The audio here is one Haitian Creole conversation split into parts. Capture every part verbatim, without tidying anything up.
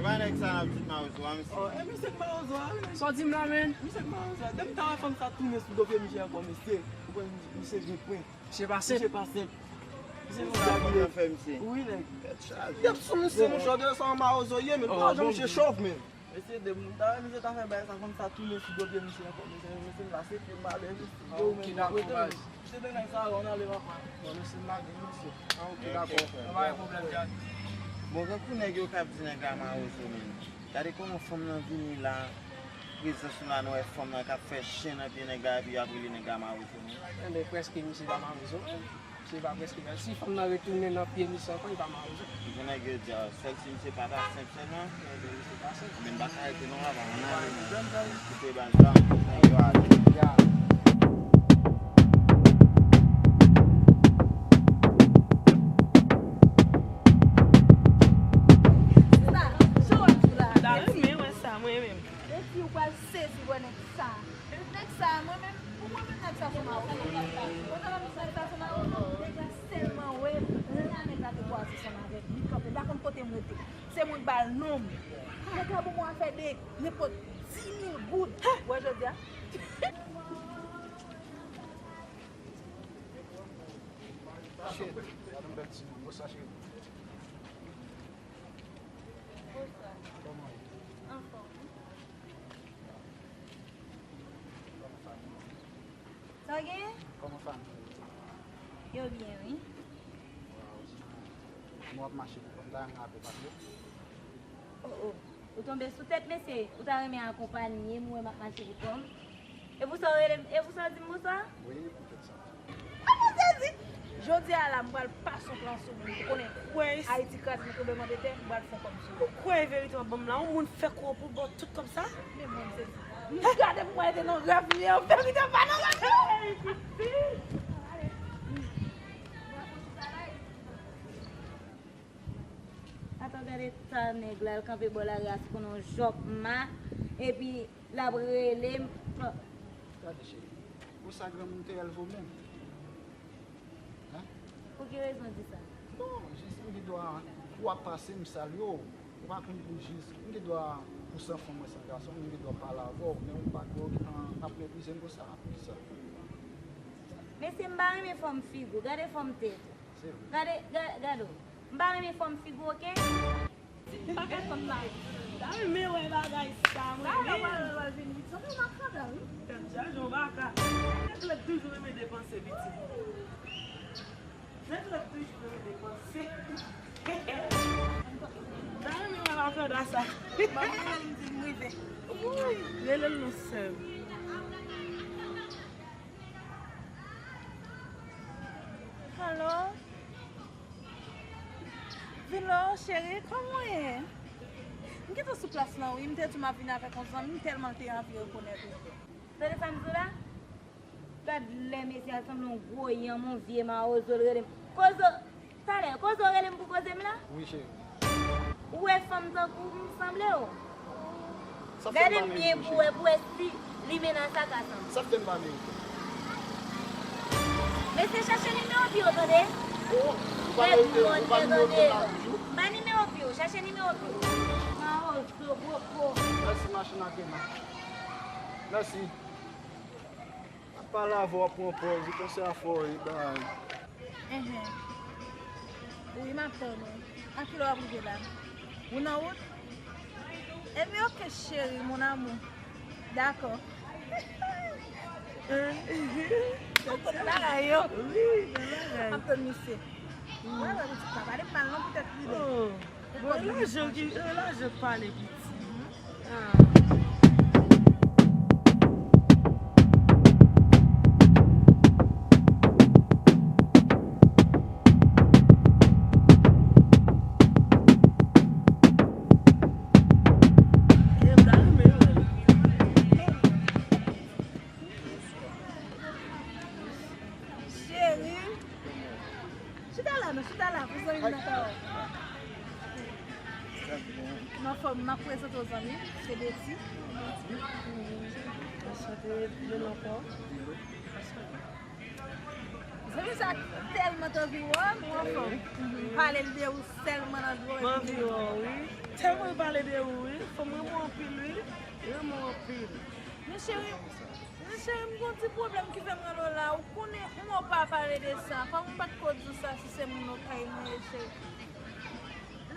Pa nèg sa n ap di mawozo a, mesye. Oh, e misye k mawozo a, wi, nèg. Sa w di m la, menn? Misye k mawozo a. Depi talè fanm sa tounen sou do pye misye ankò, mesye. Ou konn misye gen pwen. Misye pa senp. Misye pa senp. Misye yon sa fanm nan fè misye. Wi, nèg. Tèt chaje. Y ap sou misye, monchè, de sa yon mawozo ye, menn. Oh, pa jan bon. Misye chòv, menn. Mesye, de moun ta wè misye ta fè bagay sa, fanm sa tounen sou do pye misye ankò, mesye, mesye, m lase pye m ale, mesye. Ah, ok, dakò, baz. Mesye, de nèg sa yo, ann ale, papa. Bon, mesye, m lage, mesye. Ah, ok, dakò. Nan pa gen pwoblèm, Jack. Bon, tankou nèg yo k ap di nèg la mawozo, menn. Gade kòman fanm nan vini la, prezans ou la, nou wè fanm nan k ap fè chen nan pye nèg la, epi y ap rele nèg la mawozo, menn. Enben, prèske misye pa mawozo, menn. Se pa prèske bèl. Si fanm nan retounen nan pye misye ankò, li pa mawozo. Jan nèg yo di a, sèl si misye pa ta senp sèlman. Enben, misye pa senp. Enben, n pa ka rete non, la, pa ann ale, men. Kite baz la, nèg yo ale. Ya. Sista, jan w ap di la. Mwen renmen wè sa, mwen menm. Epi ou pral sezi wè nèg sa. Nèg sa, mwen menm, pou mwen menm nèg sa se mawozo. Mwen ta renmen nèg sa se mawozo, nèg la sèlman wè m. Lè nèg la te kwaze ansanm avèk li, li kanpe, m pa konn kote m rete. Se mwen k ba l non m. Nèg la ban mwen afè de nenpòt di mil goud. Wè jodi a. Shit, gade yon bèl timoun, bon sa cheri. Kòman w ye? Anfòm, wi. Sa w genyen? Kòman fanmi yo? Yo byen, wi. Waw, sinon, m w ap mache pou kò m, ta renmen rape pase. Oh, oh. Ou tonbe sou tèt, mesye. Ou ta renmen akonpanye m, ou wè m ap mache pou kò m. E pou sa w rele m, e pou sa w di m bonswa? Wi, poutèt sa. A, m sezi! Jodi a la, m pral pase yon plan sou moun. Ou konnen, Ayiti kraze nan tranblemanntè, m pral fè kòm sou ou. Ou kwè e verite w ap ban m la? Yon moun fè kou pou w ba w tout kòb sa? Men mwen, m sezi. M gade pou mwen rete nan rèv li, an verite, pa nan rèv li. Atann, gade ta nèg la, l kanpe bò lari a sou konn yon jòkma, epi l ap rele m. Gade, cheri, pou sa granmoun te èlve w menm? Hein? Pou ki rezon w di sa? Non, jis m gen dwa, ou ap pase, m salye w. Ou pa konn pou jis, m gen dwa, ou san fanm, mwen san gason, m gen dwa pale avè w, men ou pa dwe, an, ap meprize m konsa, poukisa? Mesye, m pa renmen fòm figi w, gade fòm tèt ou. Se vre. Gade, ga-, gade w. M pa renmen fòm figi w, oke? M pa ka tann la. M ta renmen wè bagay sa, mwen menm. Sa lè w pral vin vit, sanble w makanda, wi. Tèt chaje, w baka. Nèg la toujou renmen depanse, pitit. Nèg la toujou renmen depanse. M ta renmen wè makanda sa. Ban m rele l, m di l m rive. Wi, rele l non, sè m. Alo? Vin la, cheri, kòman w ye? M gentan sou plas lan, wi. M te di w m ap vin avèk yon zanmi m, tèlman l te anvi rekonèt ou. Tande sa m di w la? Gad lè mesye a sanble yon gwo yanm, yon vye mawozo, l rele m. Kozo, talè, koze w rele m pou koze m la? Wi, cheri. Ou wè fanm tankou m sanble w? Gade m byen pou wè, pou wè si li menm a sa ka sanble. Sa fè m pa merite. Mesye, chache nimewo pi w, tande? Oh, ou pa merite, ou pa nimewo pi w la toujou? M pa nimewo pi w, chache nimewo pi w. Mawozo, gwo po. Mèsi, machin ak grenn. Mèsi. Ap pale avè w, ap pran pòz, ou panse afè w ye, bay. Enhen. Wi, m ap tann ou. A kilè w ap rive la? Ou nan wout? Ebyen, oke, cheri, mon amour. Dakò. Ou kote bagay yo? Wi, nan bagay. M ap tann misye. Wè, wè, pitit, pa pale m mal non, poutèt li. Oh. Bon, e lajan ki, e lajan k pale piti. Ah. Cheri. Chita la, non, chita la, pou zanmi m nan ka wè. M anfòm, m ap prezante w zanmi m, se Betty. Anchante, Betty, men ankò. Zanmi sa tèlman t anvi wè w, nou anfòm. Pale l de ou sèlman nan dlo. M anvi wè w, wi. Tèlman l pale De ou, wi. Fanm renmen w anpil, wi. Renmen w anpil. Men cheri, men cheri, m gon ti pwoblèm ki fè m rele w la. Ou konnen, m wè w pa pale de sa. Fòk m pa t ko di w sa si se moun Okay mwen ye, cheri.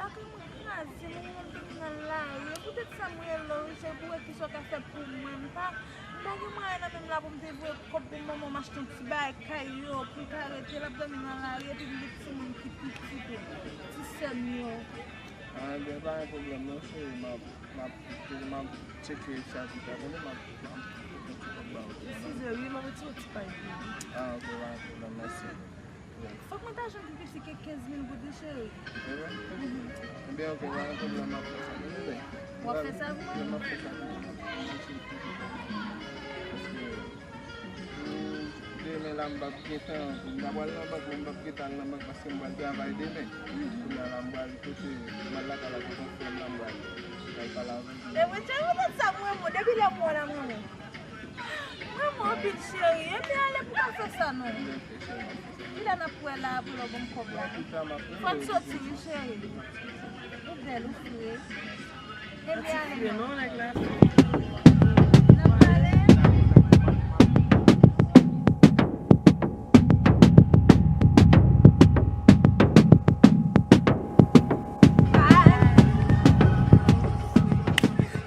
Lakay mwen kraze, mwen menm te nan lari. E poutèt sa m rele w, wi, cheri, pou wè kisa w ka fè pou mwen. M pa, m pa gen mwayen nan men m la pou m te voye kòb pou manman m achte yon ti bagay kay yo, pou l ka rete, l ap dòmi nan lari, epi m gen timoun ki piti tou, ti sè m yo. Ah, ebyen, pa gen pwoblèm non, cheri. M ap, m ap, m ap tcheke sa pita, tande, m ap, m ap pote yon ti kòb ba ou. Eskize, wi, m ap retire yon ti pay pou ou. Ah, ok, pa gen pwoblèm, mèsi. Fòk mwen ta jwenn pi piti ke kenz mil goud, wi, cheri. Ebyen, ebyen, ok, pa gen pwoblèm, m ap fè sa. Tande, bebe. W ap fè sa pou mwen? M ap fè sa pou ou. M ap fè sa pou ou. Paske Demen la, m p ap gentan, m ta pral nan bank, men m p ap gentan al nan bank paske m pral travay demen. Kounye a la, m pral kote, m al lakay la kote yon frè m la, m pral, pral pale avè l. E mwen, cheri, ou konn sa mwen, mwen, depi lè m wè w la, mwen, mwen. Mwen, mwen, anpil, cheri, ebyen, ale pou w fè sa, non. Kilè n ap wè la, pou lè w ban m kòb la? Fò n soti, wi, cheri. Ou bèl, ou fre. Ebyen, ale, non, nèg la. N ap pale.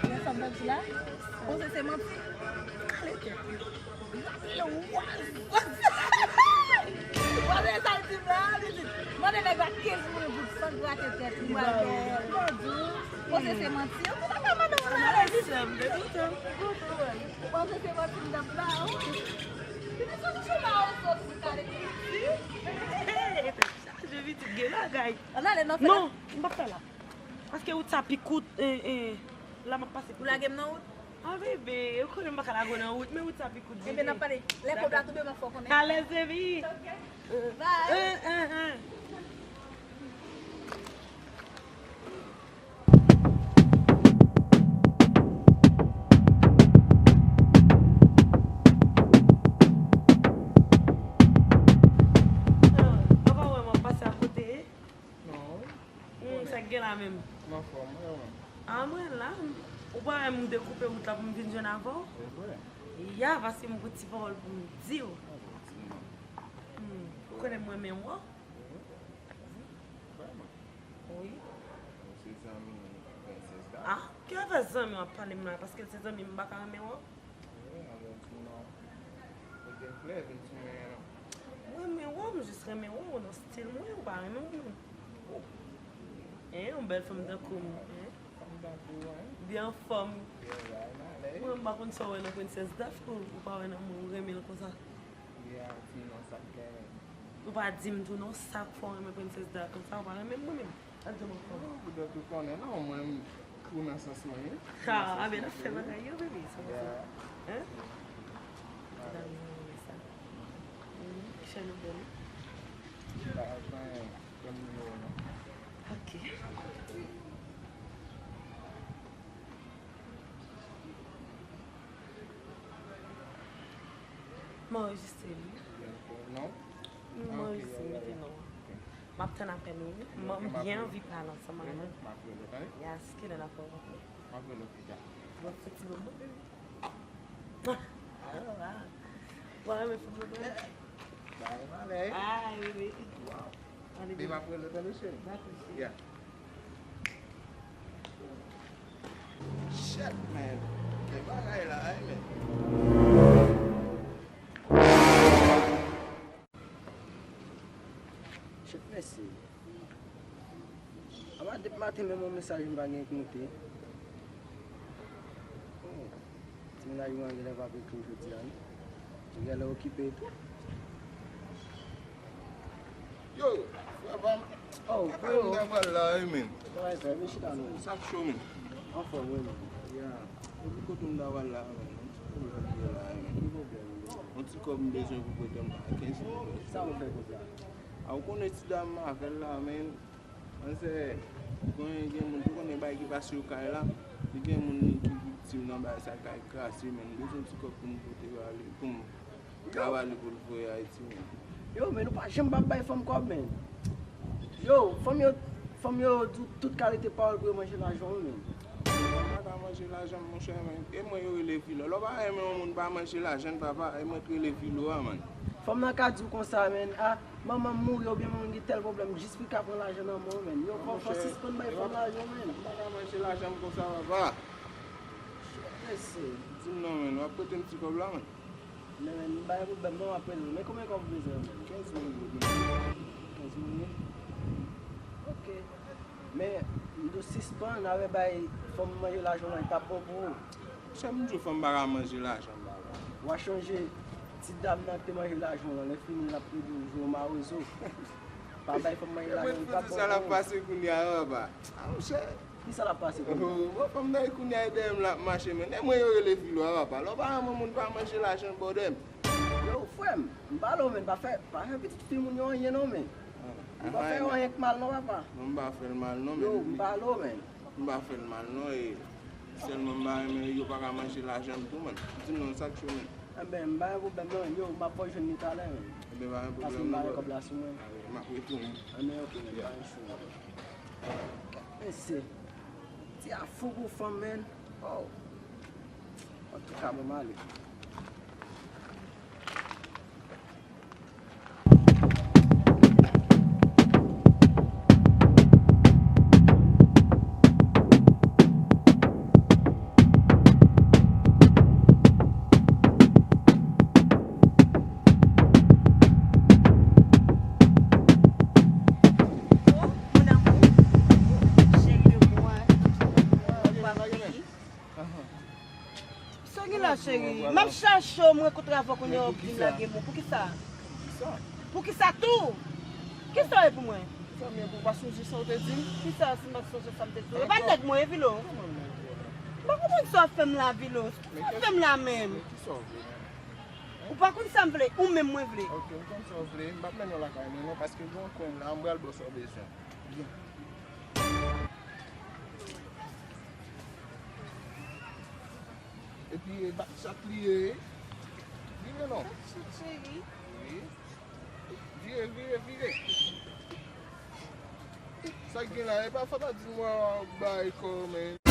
Wè sa m t ap di la? Panse se manti? Kale tèt li. Wap wè sa l di m la, li di, mande nèg la kenz mil goud san grate tèt li, m pral peye l. Panse se manti? Ou pa ka mande yon bagay, li di. Panse se manti m t ap ba ou? Li di, solution ba ou sot pou kale tèt li. Chaje pitit gen bagay. Ann ale, non, fè. Non, m p ap fè la. Paske wout sa pi kout, eh, eh, la m ap pase pi kout. Ou lage m nan wout? Ah, bebe, ou konnen m pa ka lage w nan wout, men wout sa pi kout, bebe. Ebyen, n ap pale. Lè kòb la tonbe, m ap fè w konnen. Alèz, bebe. Ok. Bye. Eh, eh, eh. Ah, papa, wè m ap pase akote. Non. Hmm, sa k gen la menm? M anfòm, wi, mwen. Ah, mwen la. Ou pa wè m dekoupe wout la pou m vin jwenn avè w? Se vre. Ya, paske m gon ti pawòl pou m di w. Ah, bon, di m. Hmm, ou konnen mwen renmen wè w? Wi. Vrèman? Wi. Ou se zanmi Prensès Daf? Ah, ki afè zanmi w ap pale m la? Paske l se zanmi m, m pa ka renmen wè w? Wi, alò di non. Ou gen flè vin sou mwen an. Mwen renmen wè w, m jis renmen wè w nan stil mwen, ou pa renmen w menm. Hein, yon bèl fanm tankou m, hein? Fanm tankou w, hein? Byen anfòm. Byen, byen, alèz. Mwen, m pa konn sa w wè nan Prensès Daf, ou, ou pa wè nan mwen, ou renmen l konsa. Byen, di non, sa k gen menm? Ou pa di m tou non, sa k fè w renmen Prensès Daf konsa, ou pa renmen m mwen menm. Al di m ankò. Non, poutèt ou konnen non, mwen, ou nan sans mwen, wi. Ha, a ben, n ap fè bagay yo, bebe, sa konsa. Hein? Tout a mwen renmen sa. Mhm, ki chèn ou bèl, wi. Pa, pa, pa nimewo non. Ok. M anrejistre li. Non? M anrejistre, mete non. M ap tann apèl ou, wi. M byen anvi pale ansanm avè w. Yes, kilè n ap rankontre? M ap rele w pita. Bon, fè ti bobo. Ah, ah. Ou pa renmen fout bobo? Ba, e malè. Ah, wi, wi. Wow. Ann, bebe, m ap rele w tande, cheri. Dakò, cheri. Yeah. Shit, man. Gen bagay la, wi, men. Shit, mèsi. Apa depi maten menm yon mesaj m pa gen konte. Oh, ti mennaj mwen genlè p ap ekri jodi a non. Li genlè okipe tou. Yo, frè pa m. Oh, frè, m ta pral la wi, men. Sa k cho, men? Anfòm wi, men. Ya. Epi kote m ta pral la, men? Yon ti pwoblèm m gen la, men. Ki pwoblèm ou gen? Yon ti kòb m bezwen pou prete m la, kenz mil goud. Sa ou fè konsa? A, ou konnen ti dam m avè l la, men. Manzè, gen, gen moun, ou konnen bagay ki pase yo kay la. Li gen moun ki viktim nan bagay sa, kay kraze, men. M bezwen ti kòb pou m pote ba li, pou m ba li pou l voye Ayiti, men. Yo, men, nou pa janm p ap bay fanm kòb, men. Yo, fanm yo, fanm yo di w tout kalite pawòl pou yo manje lajan w, men. M pa ka manje lajan m, monchè, men. E mwen yo rele Vilo. Lè w pa renmen yon moun pa manje lajan l, papa, e mwen k rele Vilo a, man. Fanm nan ka di w konsa, men. A, manman m mouri oubyen manman m gen tèl pwoblèm, jis pou l ka pran lajan nan men w, men. Yo, fò, fò sispann bay fanm lajan, men. M pa ka manje lajan m konsa, papa. Mesye. Di m non, men. W ap prete m ti kòb la, men. Men, men, m bay pwoblèm non, apre l. Men konbyen kòb ou bezwen, men? Kenz mil goud, men. Kenz mil? Ok. Men, m di w sispann avè bay fanm manje lajan w lan, li p ap bon pou ou. Chè, m di w fanm pa ka manje lajan m, papa. W a chonje ti dam nan ki te manje lajan w lan, lè fini l ap rele w jwe w mawozo. Pa bay fanm manje lajan, li p ap bon pou ou. Sa l ap pase kounye a, papa. A, monchè. Kisa l ap pase kounye a? Oh, bon, fanm nan e kounye a e dèyè m l ap mache, men. E mwen yo rele Vilo a, papa. Lè w pa renmen moun pa manje lajan bòdè m. Yo, frè m, m pale w, men, pa fè, pa fè pitit fi moun yo anyen non, men. M pa fè yo anyen k mal non, papa. Non, m pa fè l mal non, men. Yo, m pale w, men. M pa fè l mal non, e sèlman m pa renmen yo pa ka manje lajan m tou, men. Di m non, sa k cho, men. Enben, m pa gen pwoblèm non, yo, m ap fè w jwenn li talè, men. Enben, pa gen pwoblèm non, bro. Paske m pa gen kòb la sou mwen. M ap retounen. Enben, ok, men, pa gen cho, men. Mesye, ti a fou pou fanm, men. Oh. Antouka, bon, m ale. Oh, mon amour, chéri de moi, papi. Sa gen la, cheri? M ap chache w, m rankontre avè w kounye a, w ap vin lage mo. Poukisa? Poukisa tou? Kisa w ye pou mwen? Sa m ye pou w pa sonje sa w te di m? Kisa si m pa sonje sa m te di w? E pa nèg mwen ye, Vilo. Kòman nèg ou a? M pa konprann sa w ap fè m la, Vilo. Sa w ap fè m la menm? Men kisa w vle menm? Ou pa konn sa m vle, ou menm mwen vle. Ok, m konn sa w vle. M p ap mennen w lakay mwen non, paske gen yon kwen la, m pral ba w sa w bezwen. Vin. Epi e Backchat li ye. Vire non. Backchat, cheri. Wi. Vire, vire, vire. Sa k gen la, e pa fò ta di m w ap bay kò, men.